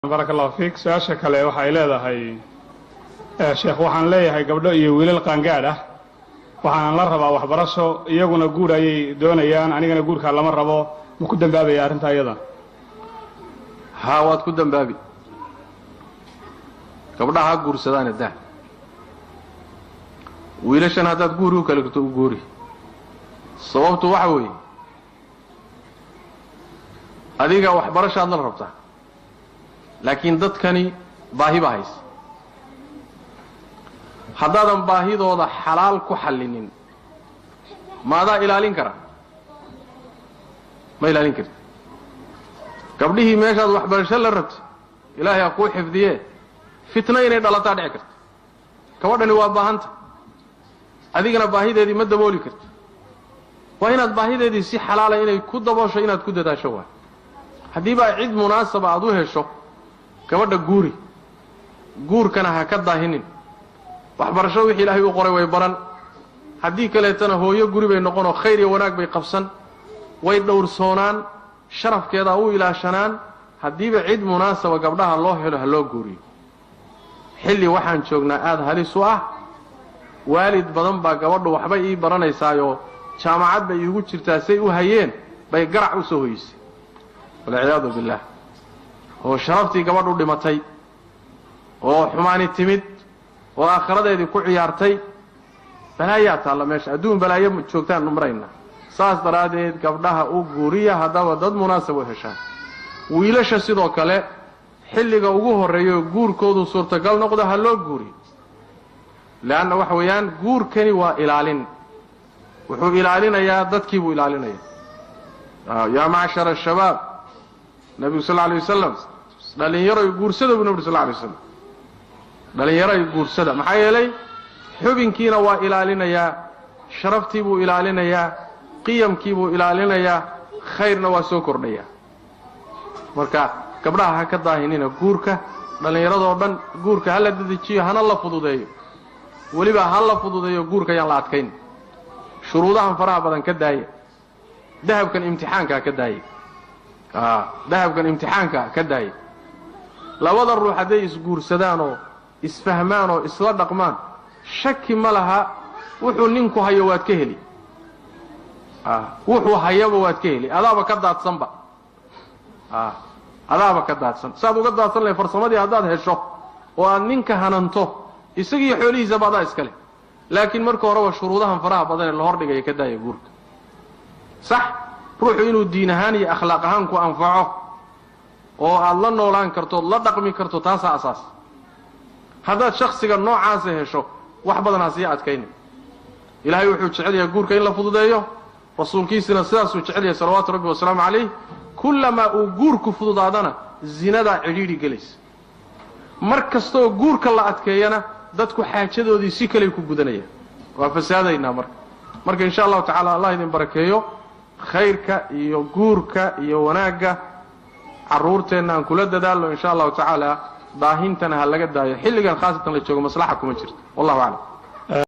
Baaraka Allahu fiik. Su-aasha kale waxay leedahay: Sheekh, waxaan leeyahay gabdho iyo wiilal qaangaadh ah, waxaanan la rabaa waxbarasho, iyaguna guur ayay doonayaan, anigana guurkaa lama rabo. Ma ku dambaabaya arrintaa iyada? Haa, waad ku dambaabi. Gabdhaha ha guursadaane dah, wiilashan haddaad guuri u kala karto u guuri. Sababtu waxa weeye, adiga waxbarashaad la rabtaa, laakiin dadkani baahi baa haysa. Haddaadan baahidooda xalaal ku xallinin, maadaa ilaalin kara? Ma ilaalin karti. Gabdhihii meeshaad waxbarasho la rabtay, Ilaahay ha kuu xifdiye, fitno inay dhalataa dhici karta. Gabadhani waa baahanta, adigana baahideedii ma dabooli karto. Waa inaad baahideedii si xalaala inay ku daboosho inaad ku dadaasho. Waay haddii baa cid munaasaba aad u hesho, gabadha guuri, guurkana ha ka daahinin. Waxbarasho wixii Ilaahay u qoray way baran, haddii kaleetana hooyo guri bay noqonoo khayr iyo wanaag bay qabsan, way dhowrsoonaan, sharafkeedaa u ilaashanaan. Haddiiba cid munaasaba gabdhaha loo helo, ha loo guuriyo. Xilli waxaan joognaa aada halis u ah. Waalid badan baa gabadhu waxbay ii baranaysaayoo jaamacad bay iigu jirtaa say u hayeen bay garac u soo hoyisay, walciyaadu billaah, oo sharaftii gabadhu dhimatay oo xumaani timid oo aakhiradeedii ku ciyaartay. Balaayaa taalla meesha, adduun balaayo joogtaan marayna. Saas daraaddeed gabdhaha u guuriya haddaba dad munaasab u heshaan. Wiilasha sidoo kale, xilliga ugu horreeyo guurkoodu suurtagal noqdo ha loo guuriyo, leanna waxa weeyaan guurkani waa ilaalin, wuxuu ilaalinayaa dadkii buu ilaalinayaa. Yaa macshara ashabaab, nabigu sal alay wasalam, dhallinyaroy guursada buu nabi sal alay waslam, dhallinyaroy guursada. Maxaa yeelay xubinkiina waa ilaalinayaa, sharaftii buu ilaalinayaa, qiyamkii buu ilaalinayaa, khayrna waa soo kordhayaa. Marka gabdhaha ha ka daahinina guurka, dhallinyaradoo dhan guurka ha la dedejiyo, hana la fududeeyo. Weliba ha la fududeeyo guurka, yaan la adkayn. Shuruudahan faraha badan ka daaya, dahabkan imtixaankaa ka daaya, dahabkan imtixaanka ka daaya. Labada ruux hadday isguursadaan oo isfahmaan oo isla dhaqmaan, shaki ma laha, wuxuu ninku hayo waad ka heli, wuxuu hayaba waad ka heli, adaaba ka daadsanba, adaaba ka daadsan. Saad uga daadsan lahay farsamadii haddaad hesho oo aad ninka hananto, isagiiyo xoolihiisaba adaa iska leh. Laakiin marka horeba shuruudahan faraha badan ee la hordhigaya ka daaya guurka. Sax, ruuxu inuu diin ahaan iyo akhlaaq ahaan ku anfaco oo aad la noolaan karto ood la dhaqmi karto, taasaa asaas. Haddaad shaksiga noocaasa hesho, wax badan ha sii adkayna. Ilaahay wuxuu jecel yahay guurka in la fududeeyo, rasuulkiisina sidaasuu jecel yahay salawaatu rabbi wasalaamu calayh. Kullamaa uu guurku fududaadana, zinadaa cidhiidhi gelaysa. Mar kastooo guurka la adkeeyana, dadku xaajadoodii si kaley ku gudanayaan, waa fasaadaynaa. Marka insha Allahu tacala, Allah idin barakeeyo, khayrka iyo guurka iyo wanaagga carruurteenna aan kula dadaalno insha Allahu tacaala. Daahintana ha laga daayo xilligan khaasatan la joogo, maslaxa kuma jirto. Wallahu aclam.